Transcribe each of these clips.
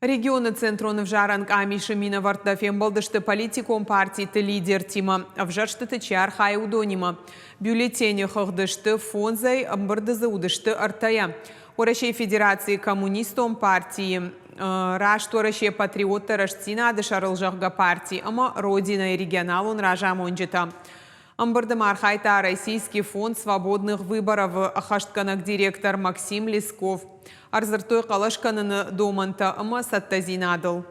Регионы Центрон ӕвзарӕн къамисы минӕвӕрттӕ фембӕлдысты политикон партиты лидертимӕ, ӕвзӕрстыты чи архайы, уыдонимӕ. Бюллетены хыгъды сты фондзӕй, ӕмбырды дзы уыдысты ӕртӕйӕ. Уӕрӕсейы Федерацийы Коммунистон партийы, Раст Уӕрӕсе Патриоттӕ Рӕстдзинады сӕрыл зӕгъгӕ парти ӕмӕ Родина-йы регионалон разамонджытӕ. Ӕмбырды ма архайдта Российский фонд свободных выборов-ы ӕххӕстгӕнӕг директор Максим Лесков. Ӕрдзырдтой хъӕлӕс кӕныны домӕнтӕ ӕмӕ цӕттӕдзинадыл.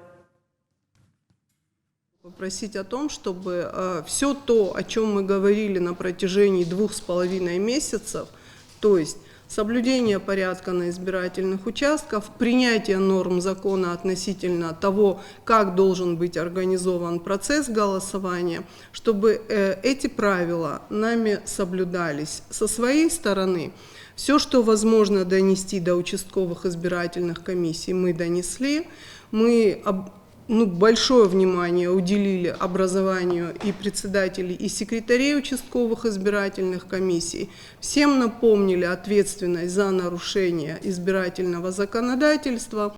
Попросить о том, чтобы все то, о чем мы говорили на протяжении 2,5 месяцев, то есть соблюдение порядка на избирательных участках, принятие норм закона относительно того, как должен быть организован процесс голосования, чтобы эти правила нами соблюдались. Со своей стороны, все, что возможно донести до участковых избирательных комиссий, мы донесли. Мы ну, большое внимание уделили образованию и председателей, и секретарей участковых избирательных комиссий. Всем напомнили ответственность за нарушение избирательного законодательства.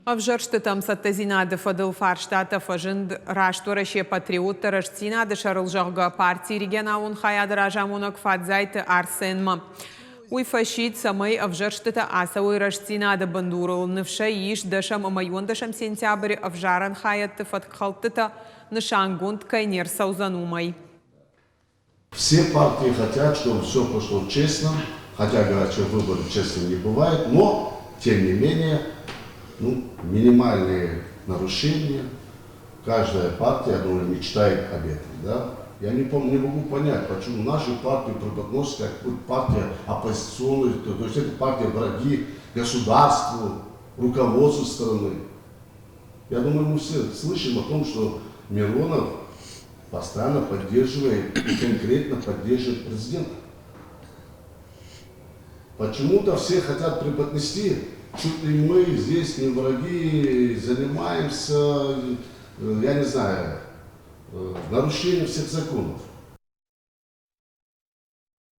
Ӕвзӕрстытӕм цӕттӕдзинады фӕдыл фарстатӕ фӕзынд Раст Уӕрӕсе Патриоттӕ Рӕстдзинады сӕрыл зӕгъгӕ партийы регионалон хайады разамонӕг Фадзайты Арсенмӕ. Уый фӕсидт, цӕмӕй ӕвзӕрстытӕ ацӕуой рӕстдзинады бындурыл. Ныфс ӕй ис, дӕсӕм ӕмӕ иуӕндӕсӕм сентябры ӕвзарӕн хайӕдты фӕткхӕлдтытӕ нысангонд кӕй не рцӕудзӕн, уымӕй. Все партии хотят, чтобы все прошло честно, хотя говорят, что выборы честно не бывает, но, тем не менее, ну, минимальные нарушения, каждая партия, я думаю, мечтает об этом. Да? Я не, пом- не могу понять, почему нашу партию преподносят как вот партия оппозиционная, то есть это партия враги государству, руководству страны. Я думаю, мы все слышим о том, что Миронов постоянно поддерживает и конкретно поддерживает президента. Почему-то все хотят преподнести, чуть ли мы здесь не враги, занимаемся, я не знаю, нарушением всех законов.